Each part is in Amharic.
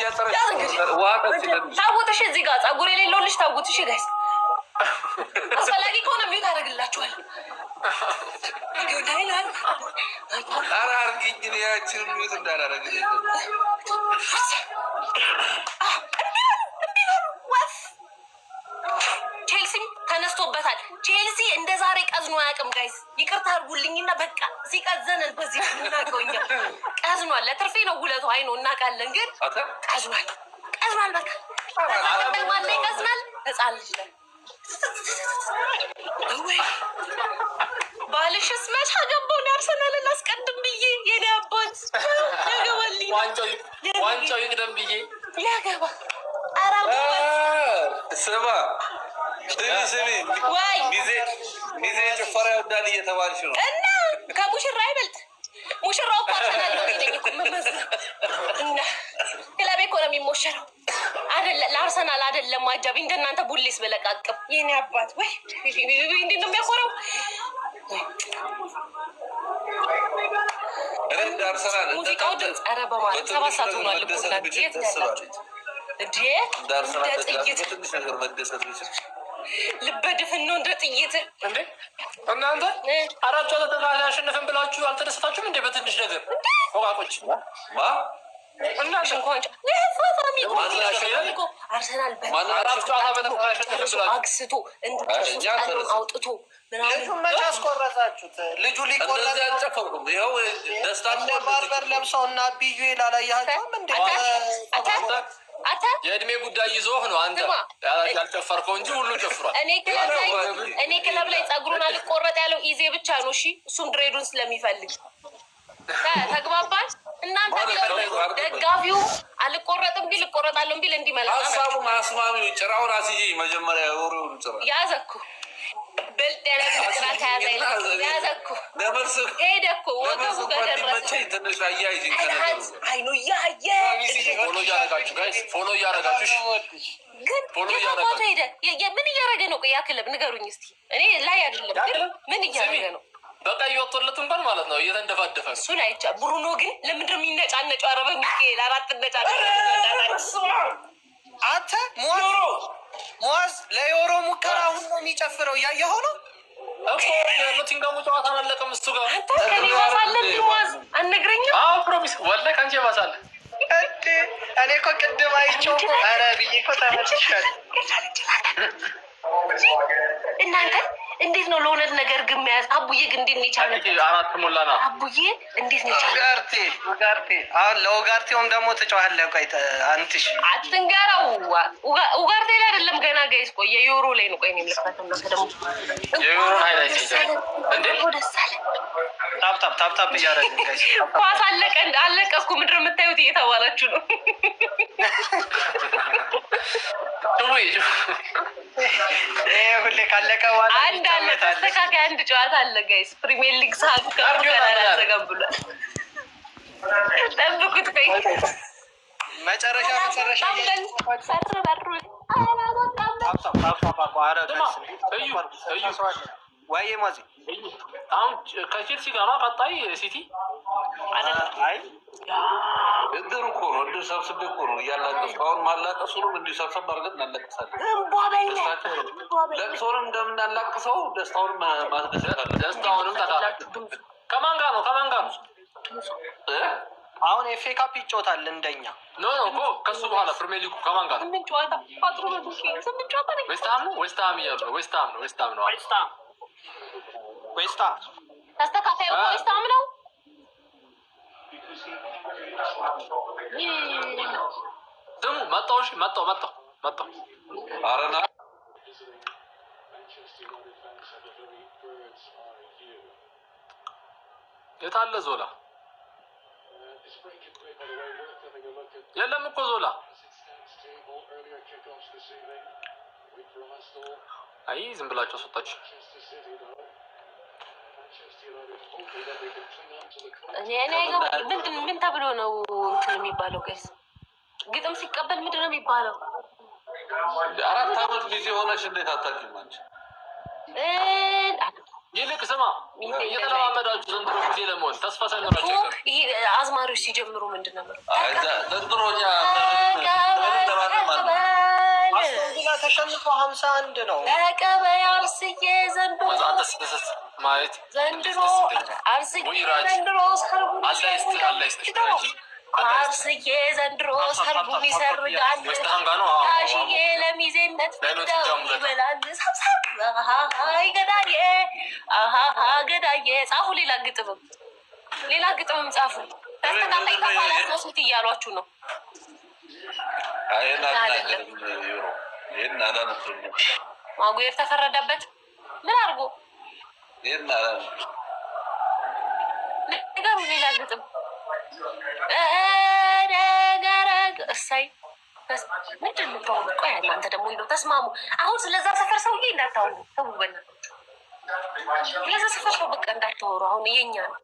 እያጠረሽ ያዝ እንግዲህ። ውሃ ጠጪ ትንሽ። ታውት። እሺ፣ እዚህ ጋር ጸጉር የሌለው ልጅ ታውት። እሺ guys፣ አስፈላጊ ከሆነ mute አደርግላችኋለሁ። ኧረ አድርጊኝ፣ እኔ ያችን mute እንዳላደርግ። እምቢ በሉ ወፍ። ቼልሲም ተነስቶበታል። ቼልሲ እንደ ዛሬ ቀዝኖ አያውቅም። Guys፣ ይቅርታ አድርጉልኝና በቃ ሲቀዘነን በዚህ የምናውቀው እኛ ቀዝኗል። ለትርፌ ነው ሁለቱ፣ አይ ነው እናውቃለን፣ ግን አተ ቀዝኗል፣ ቀዝኗል። በቃ ማን ላይ ቀዝናል? ህፃን ልጅ ላይ። ወይ ባልሽስ መች አገባው? አርሰናልን አስቀድም ብዬ የኔ አባት ያገባልኝ። ዋንጫው ይቅደም ብዬ። ያገባ። ኧረ ጎበዝ። ስማ፣ ስሚ ስሚ፣ ወይ። ሚዜ ሚዜ ጭፈራ ይወዳል እየተባልሽ ነው። እና ከሙሽራ አይበልጥ። ሙሽራው እኮ አርሰናል ነው የሚለኝ እኮ የምመስለው። እና ክለቤ እኮ ነው የሚሞሸረው። አይደለ ለአርሰናል አይደለም አጃቢ እንደናንተ ቡሌስ በለቃቅም የኔ አባት ወይ እንዴት ነው የሚያኮረው? እኔ እንደ አርሰናል ሙዚቃው ድምፅ ኧረ በማለት 7 ሰዓት ሆኗል እኮ። መደሰት እናንተ ብችል የት ነው ደስ ያላችሁት? ባለኝ። እንዴ እንደ አርሰናል እንደ ደጋፊ ጥይት በትንሽ ነገር መደሰት ብችል። ልበ ድፍን ነው እንደ ጥይት። እንዴ እናንተ፣ አራት ጨዋታ ተከታታይ አሸንፈን ብላችሁ አልተደሰታችሁም እንዴ? በትንሽ ነገር ፎቃቆች። ማ? እናንተ። እንኳን አርሰናል አራት ጨዋታ በተከታታይ አሸንፈን ብላችሁ አግስቶ እኛ አልተደሰትንም። አውጥቶ ምናምን። ልጁን መች አስቆረጣችሁት? ልጁ ሊቆረጥ እንደዚህ አልጨፈርኩም። ይኸው ደስታ እንደ barber ለብሰው እና ቢዩኤል አላያቸውም እንዴ? አተ የእድሜ ጉዳይ ይዞህ ነው አንተ ስማ። ያልጨፈርከው እንጂ ሁሉ ጨፍሯል። እኔ ክለብ ላይ ጸጉሩን አልቆረጥ ያለው ኢዜ ብቻ ነው። እሺ፣ እሱም dread ኡን ስለሚፈልግ ተግባባል። እናንተ ደጋፊው አልቆረጥም ቢል እቆረጣለሁ ቢል እንዲመለጣ ሀሳቡን አስማሚው ጭራውን አስይዤኝ መጀመሪያ የወሬውን ጭራ ያዘኩ ብልጥ ያለ ጭራ ተያዘ ያዘኩ ለመልስ ሄደ እኮ ለመልስ ወገቡ እንኳን ጋር ደረሰ። እንዲመቸኝ ትንሽ አያይዥኝ ከነገሩ ጋር። አይኑ እያየ Follow እያረጋችሁ guys፣ follow እያረጋችሁ እሺ። ግን Follow የት አባቱ እያደረጋችሁ። ሄደ? ምን እያደረገ ነው? ቆይ ያ ክለብ ንገሩኝ እስቲ። እኔ ላይ አይደለም ግን ምን እያደረገ ነው? በቀይ ወጥቶለት እንኳን ማለት ነው እየተንደፋደፈ ነው። እሱን አይቻ። ብሩኖ ግን ለምንድን ነው የሚነጫነጨው? ኧረ በሚካኤል አራት ነጫነጫ። አንተ ሙዋዝ ለዮሮ ሙከራ አሁን ነው የሚጨፍረው። እያየኸው ነው። እኮ የኖቲንጋሙ ጨዋታ አላለቀም እሱ ጋር። አንተ ከኔ ባሳለ ሙዋዝ አልነግረኝም። አዎ promise፣ ወላሂ ከአንቺ የባሳለ። እንዴ እኔ እኮ ቅድም አይቼው እኮ ኧረ ብዬ እኮ ተመልሻለሁ። እናንተ እንዴት ነው ለእውነት ነገር ግን መያዝ? አቡዬ ግን እንዴት ነው የቻለው? አራት ሞላና። አቡዬ እንዴት ነው የቻለው? ኡጋርቴ ኡጋርቴ አሁን ለኡጋርቴውም ደግሞ ትጮኻለህ። ቆይ አንትሽ አትንገረው። ኡጋርቴ ላይ አይደለም ገና guys፣ ቆይ የዩሮ ላይ ነው። ቆይ እኔም ልክፈት። እናንተ ደግሞ የዩሮን highlight እንዴ? ደስ አለ። Tap tap tap tap እያደረግን guys። ኳስ አለቀ አለቀ እኮ ምድር የምታዩት እየተባላችሁ ነው። ወይ። ይሄ ሁሌ ካለቀ በኋላ አንድ አለ ተስተካካይ አንድ ጨዋታ አለ guys። ፕሪሚየር ሊግ ሰዓት ከአልዘጋም ብሏል። ጠብቁት። ቆይ መጨረሻ መጨረሻ በር በሩ Tap tap tap tap አድርጎ ኧረ guys እዩ እዩ። ወይ ማዚ። አሁን ከቼልሲ ጋር ነው ቀጣይ ሲቲ። አይ። እድር እኮ ነው፣ እንዲሁ ሰብስቤ እኮ ነው እያላቀስኩ። አሁን ማላቀሱንም እንዲሁ ሰብሰብ አድርገን እናለቅሳለን። ለቅሶንም እንደምናላቅሰው ደስታውንም ማስደሰት አለ። ደስታውንም ከማን ጋር ነው? ከማን ጋር ነው? አሁን FA Cup ይጫወታል እንደኛ። No no እኮ ከሱ በኋላ ፕሪሚየር ሊጉ ከማን ጋር ነው? ስምንት ጨዋታ ቋጥሮ ስምንት ጨዋታ ነው። ዌስትሃም ነው። ዌስትሃም እያሉ ነው። ዌስትሃም ነው። ዌስትሃም ነው። ዌስታ ተስተካካዩ እኮ ዌስትሃም ነው። ስሙ መጣሁ። እሺ መጣሁ መጣሁ መጣሁ። አረና የታለ ዞላ? የለም እኮ ዞላ። አይ ዝም ብላችሁ አስወጣችሁ። እኔ አይገባኝም። ምንድን ምን ተብሎ ነው እንትን የሚባለው? Guys፣ ግጥም ሲቀበል ምንድን ነው የሚባለው? 4 ዓመት ጊዜ ሆነሽ እንዴት አታውቂም አንቺ? ይልቅ ስማ እየተለማመዳችሁ ዘንድሮ ጊዜ ለመሆን ተስፋ ሳይኖራቸው አይቀርም። ይሄ አዝማሪዎች ሲጀምሩ ምንድን ነው የሚለው? አይ ዘንድሮ እኛ ምንም ለማንም አለ አስቶን ቪላ ተሸንፎ 51 ነው። ተቀበይ አርስዬ ዘንድሮ አንተ ስትደሰት ማየት ዘንድሮ አርስዬ ውይ ራጅ። ዘንድሮ ሰርጉን አላህ ይስጥህ፣ አላህ ይስጥሽ ራጂ። አላህ ይስጥህ። አርስዬ ዘንድሮ ሰርጉን ይሰርጋል። ዌስትሃም ጋር ነው። አዎ፣ ታሽዬ ለሚዜነት ፈቅደው ይበላል። ሰብሰብ አይ ገዳዬ አሃ ገዳዬ። ጻፉ፣ ሌላ ግጥምም ሌላ ግጥምም ጻፉ። ተስተካካይ ከኋላ ስንት እያሏችሁ ነው። አይ ይሄን አልናገርም። ዩሮ ይሄን አላነብም። ማጉየር ተፈረደበት። ምን አድርጎ ይሄን አላነብም። ነገሩ? ሌላ ግጥም ነገረግ እሰይ ምንድን ነው የምታወሩ? ቆይ እናንተ ደግሞ እንደው ተስማሙ። አሁን ስለዛ ሰፈር ሰውዬ እንዳታወሩ ተው፣ በእናታችሁ ስለዛ ሰፈር ሰው በቃ እንዳታወሩ። አሁን የኛ ነው።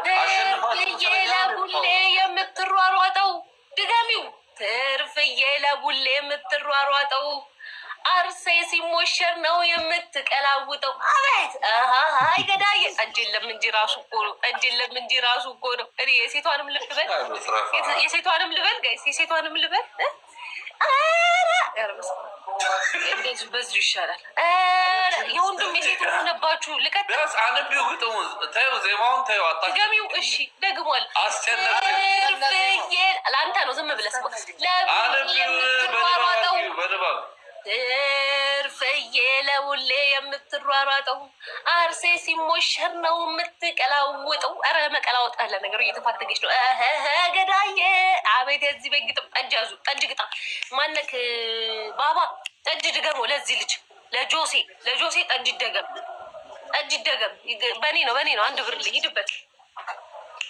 ትርፍዬ ለቡሌ የምትሯሯጠው ድገሚው። ትርፍዬ ለቡሌ የምትሯሯጠው አርሴ ሲሞሸር ነው የምትቀላውጠው። አቤት አይ ገዳዬ። ጠጅ የለም እንጂ ራሱ እኮ ነው። ጠጅ የለም እንጂ ራሱ እኮ ነው። እኔ የሴቷንም ልበል፣ የሴቷንም ልበል guys፣ የሴቷንም ልበል። ኧረ ኧረ በስመ አብ። እንደዚሁ በዚሁ ይሻላል። ኧረ የወንዱም የሴቱ ሆነባችሁ። ልቀጥል። ቢያንስ አንቢው ግጥሙን ተይው፣ ዜማውን ተይው። አታ ድገሚው። እሺ ደግሟል። አስጨነቅሽ። ትርፍዬ ለአንተ ነው። ዝም ብለህ ስማ። ለቡሌ አንቢው የምትሯሯጠው በንባብ ትርፍዬ ለቡሌ የምትሯሯጠው አርሴ ሲሞሸር ነው የምትቀላውጠው። ኧረ መቀላወጥ አለ ነገሩ፣ እየተፋተገች ነው። እህህ ገዳዬ አቤት የዚህ ቤት ግጥም። ጠጅ ያዙ፣ ጠጅ ግጣ ማነክ ባባ ጠጅ ድገመው ለዚህ ልጅ ለጆሴ፣ ለጆሴ ጠጅ ይደገም፣ ጠጅ ይደገም። በኔ ነው፣ በኔ ነው። አንድ ብር ሂድበት፣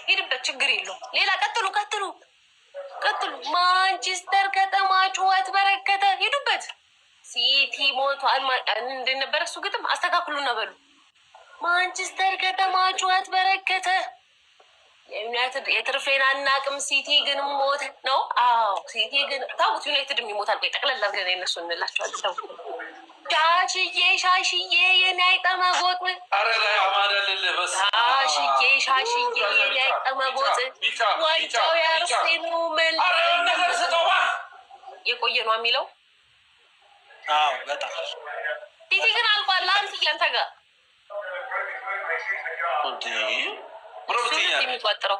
ሂድበት፣ ችግር የለውም። ሌላ ቀጥሉ፣ ቀጥሉ፣ ቀጥሉ። ማንቸስተር ከተማ ጩኸት በረከተ። ሂዱበት። ሲቲ ሞቷል። እንደነበረ እሱ ግጥም አስተካክሉና በሉ። ማንቸስተር ከተማ ጩኸት በረከተ። የዩናይትድ የትርፌን አናቅም። ሲቲ ግን ሞተ ነው። አዎ ሲቲ ግን ታውት ዩናይትድም ይሞታል። ቆይ ጠቅለል አድርገን የነሱ እንላቸዋለን። ተው ሻሽዬ ሻሽዬ የኔ አይጠመጎጥ አረ ላይ አማዳልልህ በስ ሻሽዬ ሻሽዬ የኔ አይጠመጎጥ ዋንጫው የአርሴኑ መል አረ ነገር ስጠው እባክህ። የቆየ ነው የሚለው። አዎ በጣም። ሲቲ ግን አልቋል። አንተ እያንተ ጋር እንዴ ብሮ እሱ ነው ብትኛለህ። የሚቋጥረው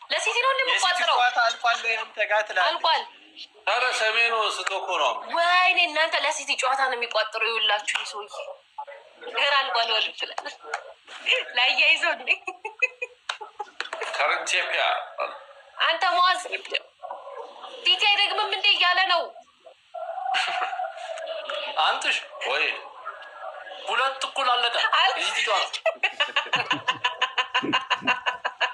ለሲቲ ነው የሲቲ እንደሚቋጥረው ጨዋታ አልቋል ወይ አንተ ጋር ትላለች። አልቋል። ኧረ ሰሜኑ ስቶ እኮ ነው። ወይኔ እናንተ ለሲቲ ጨዋታ ነው የሚቋጥረው። ይኸውላችሁ ይህ ሰውዬ ገና አልቋል በሉ ይችላል ላያይዘው እንዴ። ከረንቴፒያ። አንተ መዋዝ ሲቲ አይደግምም እንዴ እያለ ነው። አንትሽ ወይ ሁለት እኩል አለቀ። የሲቲ ጨዋታ።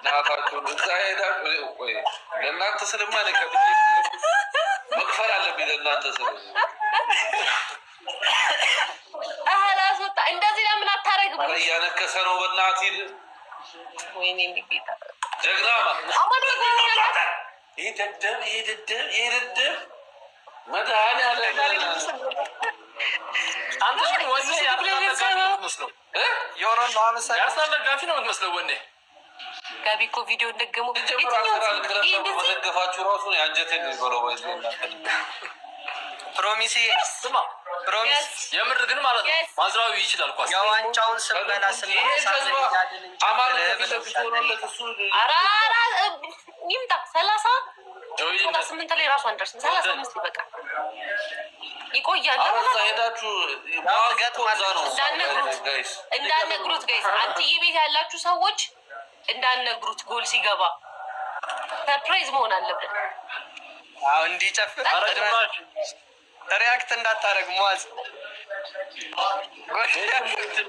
ናታችሁን እዛ ሄዳችሁ ወይ ለእናንተ ስልማ እኔ ከፍዬ መክፈል አለብኝ ለእናንተ ስል። እህል አስወጣ። እንደዚህ ለምን አታረግም? ኧረ እያነከሰ ነው። በእናትህ ሂድ። ወይኔ እንዴ ጌታ። ጀግና አሁን ደግሞ ይሄ ደደብ፣ ይሄ ደደብ፣ ይሄ ደደብ መድኃኒዓለም። አንተሽ ግን ወኔ የአርሰናል ደጋፊ ነው የምትመስለው። እ? ዮሮን ነው አመሰግናለሁ። የአርሰናል ደጋፊ ነው የምትመስለው ወኔ። ጋቢ እኮ ቪዲዮ እንደገሙ ሲጀምር አርሰናል ክለብ መደገፋችሁ ራሱ የአንጀቴን ነው የሚበላው። በዚህ እናንተ ፕሮሚስ ስማ ፕሮሚስ የምር ግን ማለት ነው Yes. ማዝራዊ ይችላል ኳስ። የዋንጫውን ስንበላ ይሄ ጀዝባ አማን ከፊት ለፊት ሆኖለት እሱ ኧረ ኧረ ይምጣ 30 ጆይ 38 ላይ ራሱ አንደርስም። 35 ይበቃል። ይቆያል። ኧረ እዛ ሄዳችሁ ማዝ እኮ እዛ ነው እንዳትነግሩት guys። እንዳትነግሩት guys፣ አንትዬ ቤት ያላችሁ ሰዎች እንዳትነግሩት። ጎል ሲገባ surprise መሆን አለብን። አዎ እንዲጨፍር ኧረ ጭራሽ react እንዳታረግ ሙአዝ።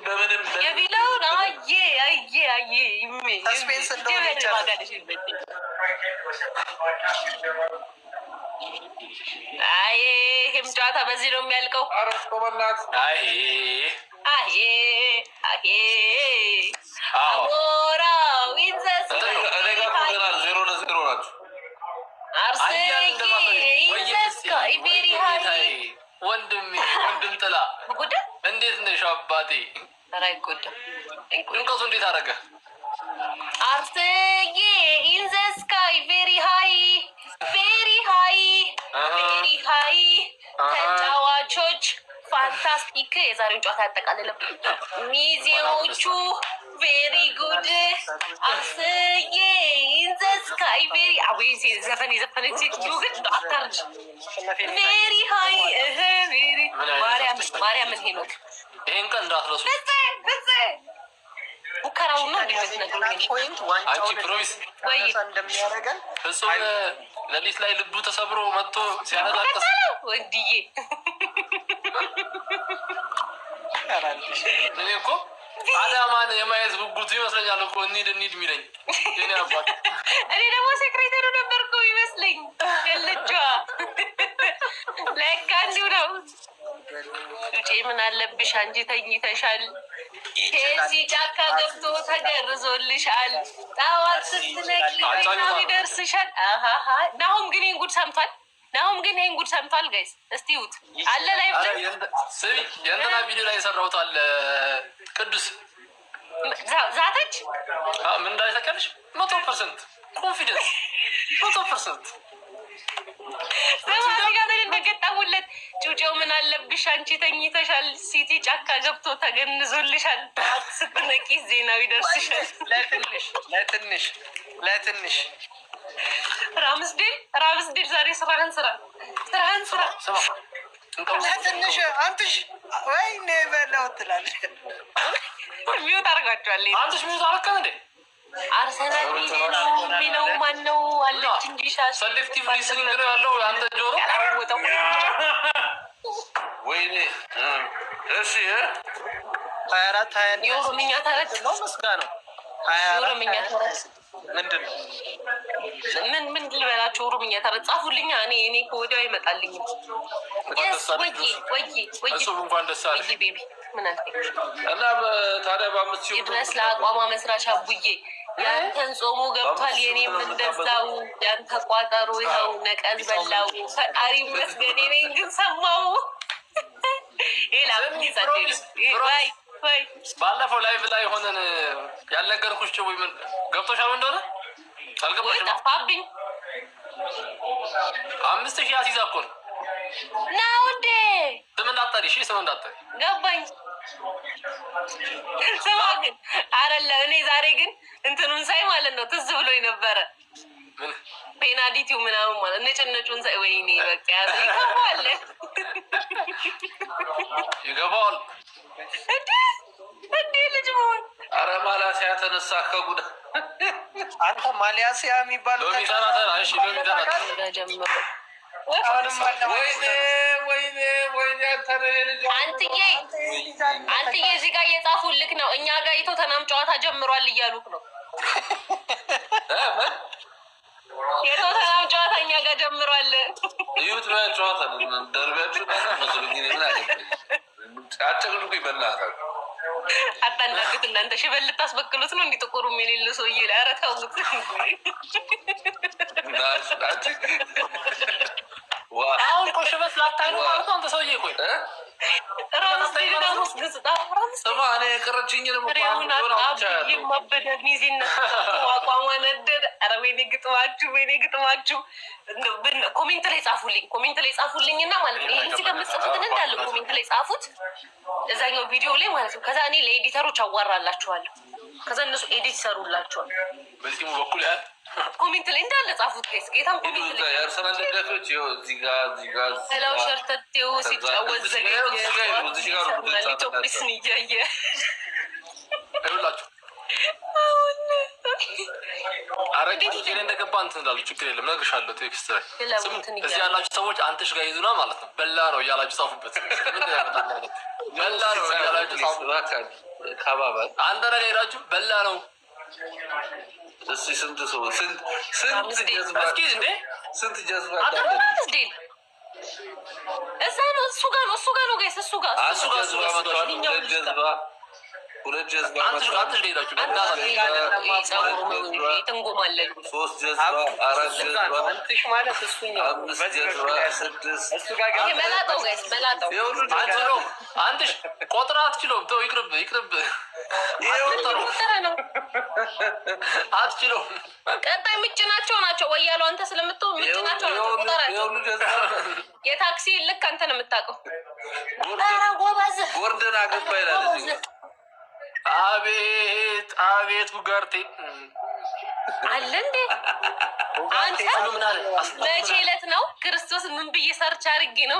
በምንም የቪላውን አየ አየ አየ ይሜ suspense እንደሆነ ይቻላል። አይ ይህም ጨዋታ በዚህ ነው የሚያልቀው። ኧረ እስኮ በእናትህ አይ አይ አይ አዎ አሞራው ኢንዘስ እኔ ጋር እኮ ገና 0-0 ናቸው። አርስዬ ኢንዘስ ኢቤሪ ሃይ ወንድሜ ወንድም ጥላ ጉዳ እንዴት ነሽ? አባቴ። ኧረ አይጎዳም፣ አይጎዳም። ድምቀቱ እንዴት አደረገ? አርስዬ in the sky very high, very high, very high። ተጫዋቾች fantastic። የዛሬውን ጨዋታ ያጠቃልልም። ሚዜዎቹ very good። አርስዬ in the sky very አወይ ዘፈን የዘፈነች ሴትዮ ግን አታርጅ። Very high, very ማርያምን ማርያምን ሄኖክ። ይሄን ቀን እንዳትረሱ። ሙከራውን ነው እንዴት? Point አንቺ ዋንጫውን Promise ወይ እንደሚያደርገን። ፍጹም ሌሊት ላይ ልቡ ተሰብሮ መጥቶ ሲያነጣጥስ ወንድዬ። እኔ እኮ አዳማን የማየት ጉጉቱ ይመስለኛል እኮ እንሂድ እንሂድ የሚለኝ የኔ አባት። እኔ ደግሞ secretary ው ነበርኩ ይመስለኝ። የልጇ ለካ እንዲሁ ነው። ውጪ ምን አለብሽ አንቺ ተኝተሻል። ቼልሲ ጫካ ገብቶ ተገርዞልሻል። ጠዋት ስትነቂ ዜናው ይደርስሻል። አሃሃ ናሆም ግን ይሄን ጉድ ሰምቷል። ናሆም ግን ይሄን ጉድ ሰምቷል። Guys፣ እስቲ ይዩት አለ ላይ። ኧረ ስሚ፣ የእንትና ቪዲዮ ላይ የሰራሁት አለ ቅዱስ ዛተች። ምን እንዳለ ታውቂያለሽ? 100% confidence፣ 100%። ስማ፣ እዚህ ጋር ምን እንደገጠሙለት። ጩጬው ምን አለብሽ አንቺ ተኝተሻል። ሲቲ ጫካ ገብቶ ተገንዞልሻል። ጠዋት ስትነቂ ዜናው ይደርስሻል። ለትንሽ ለትንሽ ለትንሽ። ራምስዴል፣ ራምስዴል፣ ዛሬ ስራህን ስራ፣ ስራህን ስራ። ስማ እንቀውስ። ለትንሽ አንትሽ ወይኔ በለው ትላለህ። Mute አድርጓቸዋል። አንተሽ mute አረከን እንዴ? አርሰናል ሚዜ ነው የሚለው ማነው? አለች እንጂ ሻሽ Selective listening ነው ያለው አንተ ጆሮ። ያላወጠው። ወይኔ እሺ። 24 21 የኦሮምኛ ተረት። ነው ምስጋናው 24። የኦሮምኛ ተረት። ምንድን ነው? ምን ምን ልበላችሁ? ኦሮምኛ ተረት ጻፉልኛ። እኔ ከወዲያው አይመጣልኝም። Yes ወይ ወይ ወይ። እሱ እንኳን ደስ አለሽ። ወይ baby፣ ምን አልከኝ? እና ታዲያ በ5,000 ይድረስ ለአቋሟ መስራች አቡዬ፣ ያንተን ጾሙ ገብቷል፣ የኔም እንደዛው። ያንተ ቋጠሩ ይኸው ነቀዝ በላው። ፈጣሪ ይመስገን፣ የኔን ግን ሰማው። ወይ ወይ። ባለፈው live ላይ ሆነን ያልነገርኩሽ ጭው ምን ገብቶሻል እንደሆነ ወይ አልገባሽም? ጠፋብኝ። 5,000 አስይዛ እኮ ነው። ነው እንዴ? ስም እንዳትጠሪ እሺ፣ ስም እንዳትጠሪ። ገባኝ። ስማ ግን አረለ እኔ ዛሬ ግን እንትኑን ሳይ ማለት ነው ትዝ ብሎኝ ነበረ። ምን? Penalty ው ምናምን ማለት ነጭነጩን ሳይ ወይኔ በቃ ያዘ ይገባዋል። ይገባዋል። እንዴ እንዴ ልጅ መሆን። አረ ማላሲያ ተነሳ ከጉዳ። አንተ ማሊያሲያ የሚባል ሎሚ ተራ ተራ፣ እሺ ሎሚ ተራ ተራ። ጀምሮ አሁንም አለ። ወይኔ ወይኔ ወይኔ አንተ ነህ የልጅ። አንትዬ አንትዬ፣ እዚህ ጋር እየጻፉልክ ነው። እኛ ጋር የቶተናም ጨዋታ ጀምሯል እያሉክ ነው። ምን? የቶተናም ጨዋታ እኛ ጋር ጀምሯል። እዩት በጨዋታ ደርቢያችሁ መስሎኝ። እኔ ምን አገባኝ? አጨቅጭቁኝ በእናታችሁ። አታናግት እናንተ ሽበል ልታስበክሉት ነው። እንዲህ ጥቁሩ የሌለ ሰውዬ ላይ ኧረ ተውት። አንቺ ዋ አሁን ቆይ ሽበት ላታይ ነው ማለት ነው አንተ ሰውዬ? ቆይ ራምስዴልን አመስግን ስጣ። ራምስዴል ስማ፣ እኔ የቀረችኝንም እኮ ፍሬውን አንድ ቢሆን አውጥቻለሁ። ማበደ ሚዜነት አቋሟ ነደደ። ኧረ ወይኔ ግጥማችሁ፣ ወይኔ ግጥማችሁ። Comment ላይ ጻፉልኝ፣ comment ላይ ጻፉልኝ እና ማለት ነው ይሄን እዚህ ጋር የምትጽፉትን እንዳለ comment ላይ ጻፉት፣ እዛኛው ቪዲዮ ላይ ማለት ነው። ከዛ እኔ ለ editor ኦች አዋራላችኋለሁ። ከዛ እነሱ edit ይሰሩላችኋል። በቲሙ በኩል ያህል Comment ላይ እንዳለ ጻፉት guys፣ ጌታም comment ላይ። የአርሰናል ደጋፊዎች ይኸው እዚህ ጋር እዚህ ጋር እዚህ ሰላው ጋር ሸርተቴው ሲጫወት ዘገየ። እዚህ ጋር ይሉ፣ እዚህ ጋር ነው። ኢትዮጲስን እያየ ይኸውላችሁ አሁን አረቄ ጄሌ እንደገባ እንትን እንዳሉ ችግር የለም እነግርሻለሁ። Text ላይ ስሙ፣ እንትን እዚህ እያሉ። ያላችሁ ሰዎች አንተሽ ጋር ይዙና ማለት ነው። በላ ነው እያላችሁ ጻፉበት። ምንድን ነው ያመጣል ማለት ነው? በላ ነው እያላችሁ ጻፉበት። ከባባል አንተ ላይ ሄዳችሁ በላ ነው። እስኪ ስንት ሰው ስንት ስንት ጀዝባ እስኪ እንዴ ስንት ጀዝባ ራምስዴል እዛ ነው፣ እሱ ጋር ነው፣ እሱ ጋር ነው guys፣ እሱ ጋር። አንድ ጀዝባ መጥቷል። ይኸኛው ሁለት ልጅ ጋር። ጀዝባ። ሁለት ጀዝባ። አንትሽ አንትሽ ሄዳችሁ በእናትህ። ትንጎማለሉ። ሶስት ጀዝባ፣ አራት ጀዝባ፣ አንትሽ ማለት እሱኛው አምስት በዚህ ጀዝባ፣ በኩል ያለው። ስድስት። እሱ ጋር ይሄ መላጣው guys፣ መላጣው። ይሄ ሁሉ ጀዝባ። አትችለውም። አንትሽ ቆጥራ አትችለውም። ተው፣ ይቅርብ ይቅርብ። ይሄ ሁሉ አትቆጠሩም። ቆጠረ ነው። አትችለውም። ቀጣይ ምጭናቸው ናቸው ወይ ያለው አንተ ስለምትሆን ምጭናቸው ናቸው። ይሄ ቁጠራቸው። ሁሉ ጀዝባ። የታክሲ ልክ አንተ ነው የምታውቀው። ኧረ ጎበዝ። ጎርደን አገባ ይላል እዚህ ጋር። አቤት አቤት ቡጋርቴ። አለ እንዴ አንተ? ምን አለ? መቼ ዕለት ነው ክርስቶስ ምን ብዬ search አድርጌ ነው?